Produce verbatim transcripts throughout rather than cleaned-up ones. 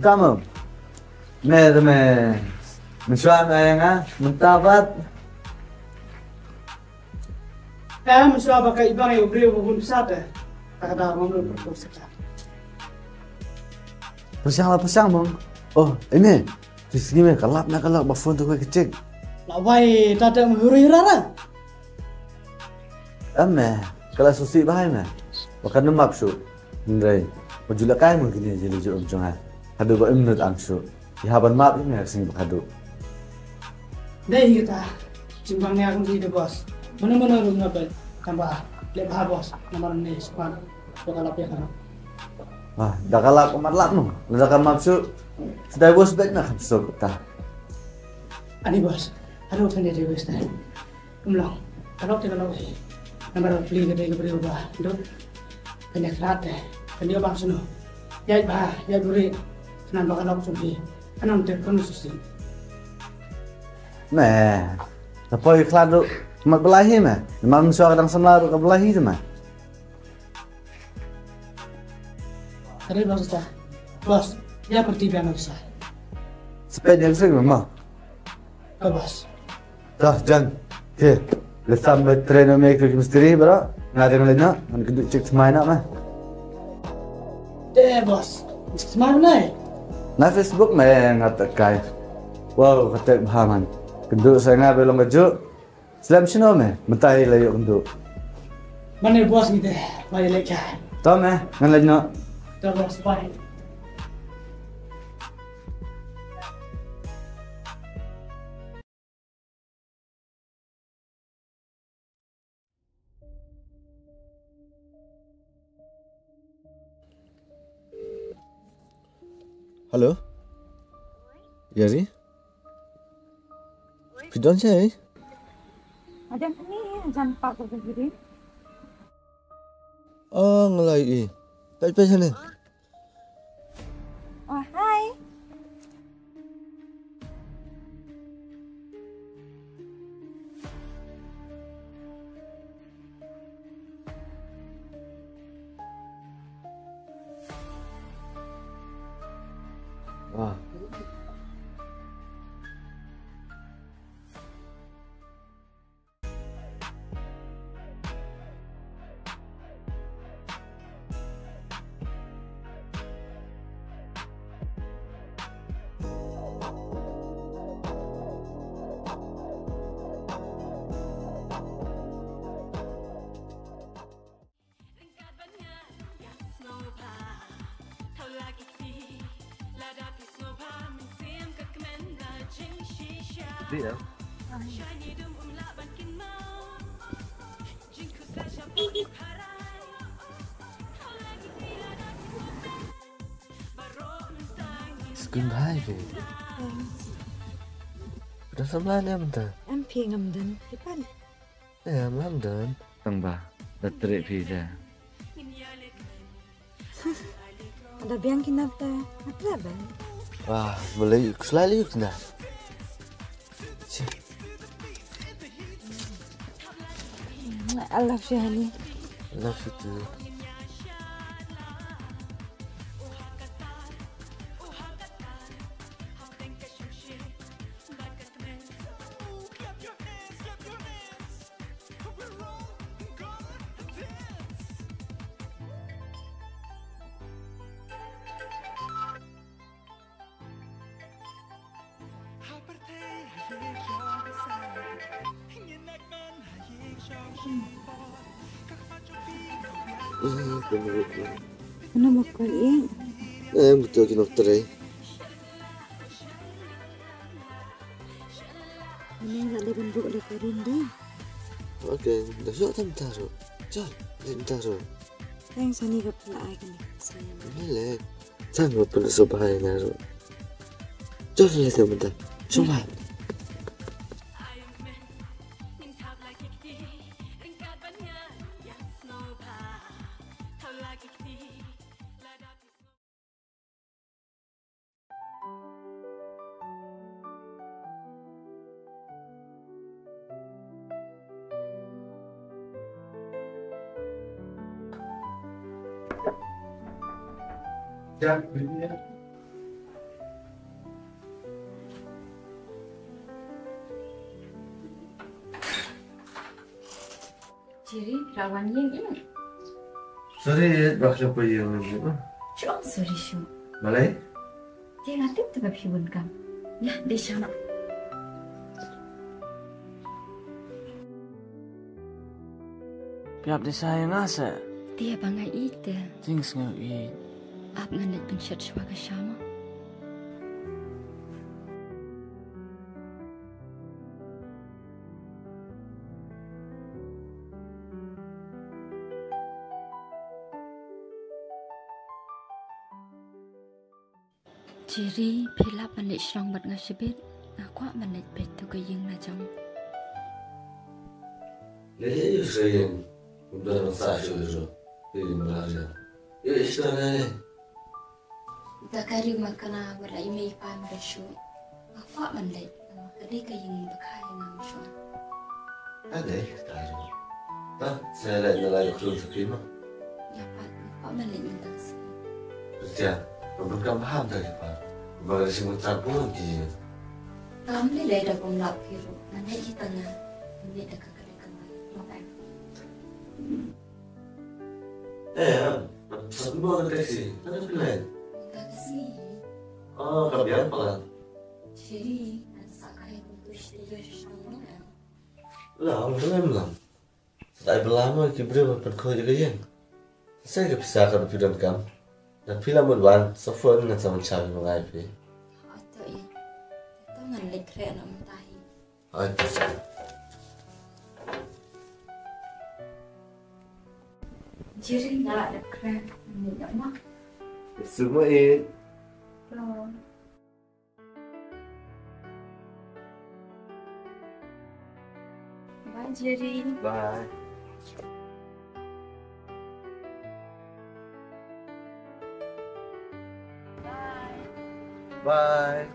Tamam. Me te me. Mynshuwa me ïa nga mynta pat. Eh, mynshuwa ba ka ibang ïa u briew ba bun pisa te. Ta ka daw ngam lu pyrkhat sa ka. Pyrshang la pyrshang, Mom. Oh, ine. Phi sngew me ka lap na ka lap ba phone to ka check. La wai ta te me huri rara. Em me, ka la susi ba hai me. Ba kan map shu. Hynrei ba ju la kai mo kine jili ju um jong nga. Haduh ba im nut am shu. Ïa ban map ïa me ka sngi ba haduh. Dei hi kata. Jingbang ne akong ki de boss. Mano mano rum na bel. Tang ba leh bha boss. Namar ne span. Ba ka lap ïa ka. Ah, da ka lap ka mat lap no. Da ka map shu. Sdai boss bet na kam suk ta. Ani boss. Haro kan de boss ta. Ym long. Ka lok te ka lok hi. Namar ba pli ka dei ka briew ba duk. Kane khlad te. Kane bam seno. Ïaid bha, ïaid buhrieh. Khnang ba ka lok jong phi kan ym tip kano shisien. Me. Ka poi khlad ruh. Mat blai hi me. Namar mynshuwa ka dang samla ruh ka blai hi te me. Ka dei boss ta. Boss, ïa pyrti biang boss ta. Spet ïa ka sik me ma. Ka boss. Dah, Jan. Okey. Leh sam ba train me ke mistri bro. Nga dang leh na, man kynduh check thymmai na ma. Deh boss. Check thymmai na. Na Facebook me nga tak kai. Wow, ka tek bha man. Kynduh sa nga ba long ka juk. Slem shino me, mynta i la ïoh kynduh. Mane boss ngi te, ba ïa leh kai. To me, ngan leh noh. To boss, bye. Hello. Yari. Phi don shaei? Ajan ni, ajan pa ko gidi. Oh, ngalai i. Peit peit sini. Oh, hi. Ah. Skun bha hi. Thanks. Dah samla ne mynta? Em phi ngam don, phi pan. Eh, ngam don. Tang ba, da treh phi da. Ada biang ki nap ta, atra ba. Wah, boleh ikut selalu ikut na. I love you, honey. I love you too. Ano mo ko i? Eh, buto ki nok tray. Ano nga le ban buk le ko rin di. Okay, da so tam taro. Chal, tam taro. Thanks, ani ka pla ai kani. Ni le. Chan mo pun so bahai na ro. Chal le tam ta. So bahai. Jerry, phi la wan ïing ïa. Sorry, ba ka poi ïing. Shu ong sorry shuh. Balei? Te nga tip te ba phi bun kam. Ïa, dei sha noh. Phi ap dei sha ïa nga seh. Te ba nga ïeit te. Jingsngew ïeit. Ap ngan leit pynshet shuwa ka sha mo. Jerry, phi lap ban leit shrong bad nga shibit. Nga kwah ban leit peit tu ka ïing la jong. Leit ïa u sha ïing. Kumta ban sah shuh ruh. Ïa u sha ïing. Da ka ri ma ka na ba la i mei i pa ma da shu. Nga kwah ban leit. Namar ka dei ka ïing ba kha ïa nga ma shu. Ka dei ka ri. Ta sa leit na la ïoh khun sa ki ma. Ïa pat nga kwah ban leit mynta ka sngi. Kristian, ka bun kam ham ta ki pa. Ba ka dei shu mynta bun ki ïing. Kam lei lei da bun lap ki ruh. Nga leit hi tang nga. Nga leit da ka ka dei ka mai. Bye bye. Eh, em, sa pynbor ka taxi. Ka dei pynlait. Ka sngi. Oh, ka biang palat. Jerry, ngan sa kai kumtu shi taïew sha shnong. La, ong ka lem lam. Sa dei ba la mo ki briew ban pynkhuid ïa ka ïing. Sa ka pisa ka ba phi donkam. Da phi la mut wan, sa phone ngan sa wan shaw ïa ma ngai phi. Oi to ïa. To ngan leit khreh noh mynta hi. Oi. Jerry, nga la dep kren. Nga la dep ma. Sumait. Bye, Jerry. Bye. Bye.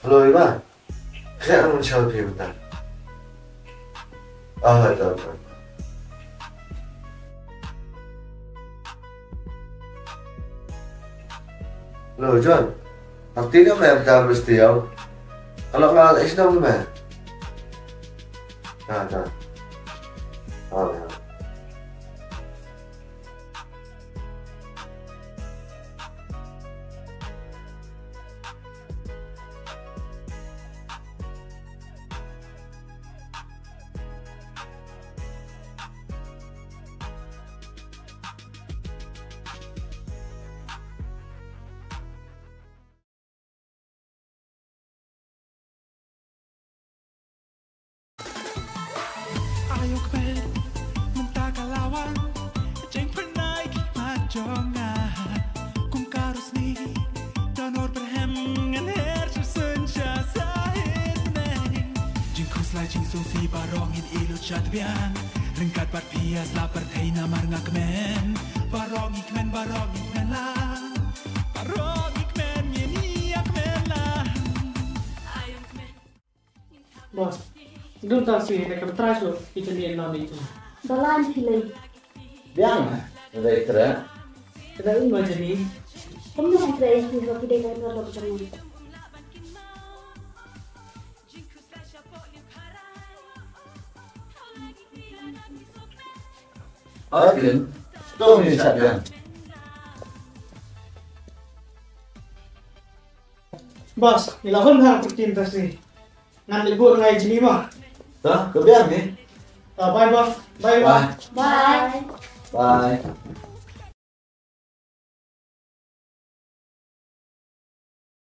Hello, Ima. Khreh ngan wan shaw ïa phi mynta. Ah, to, to. Hello, John. Party ka me mynta, Mister Yau. Ka long nga leit shnong me. To, to. Oh, yeah. Ayo kmen, mynta ka la wan, jingpynai ki mat jong nga. Kum ka rosni, don or berhem, ngan her sha syn sha sahit neng. Jingkhuslai jingsngewsih baroh ngin ïoh lut sha tbian. Ryngkat bad phi ïa sla pyrthei namar nga kmen. Baroh ngi kmen, baroh ngi kmen lang. Baroh ngi kmen, ngin ïa kmen lang. Boss, dun ta si ne ka trai slo, kita ni en non itu. Dalan pilih. Biang, dai kra. Kada un ma jani. Kamu nak kira yang kira kita kan kalau berjalan. Akin, to ni sa biang. Boss, ni la hun ha protein tas ni. Ngan leit bud ngai jini ma. Ta, ka biang ni. Ah, bye, boss. Bye, bye. Bye. Bye. Bye.